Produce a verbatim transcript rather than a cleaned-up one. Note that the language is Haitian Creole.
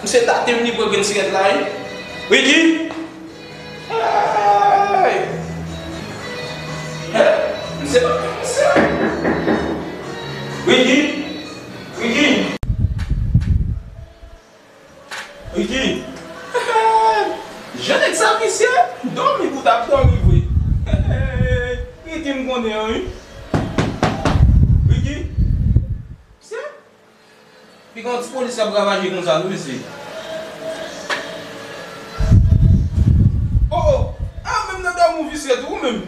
Misye date m li pran grenn sirèt la, wi. Ricky! Hey! Hey! Misye pa misye. Ricky! Ricky! Ricky! Jan nèg sa visye, dòmi pou t ap dòmi vre. Ricky m konnen an, wi. Ricky! Mesye, piga yon ti polis k ap ravaje konsa tou, mesye. Oh, oh. Ah, menm nan dòmi w visye tou, ou menm.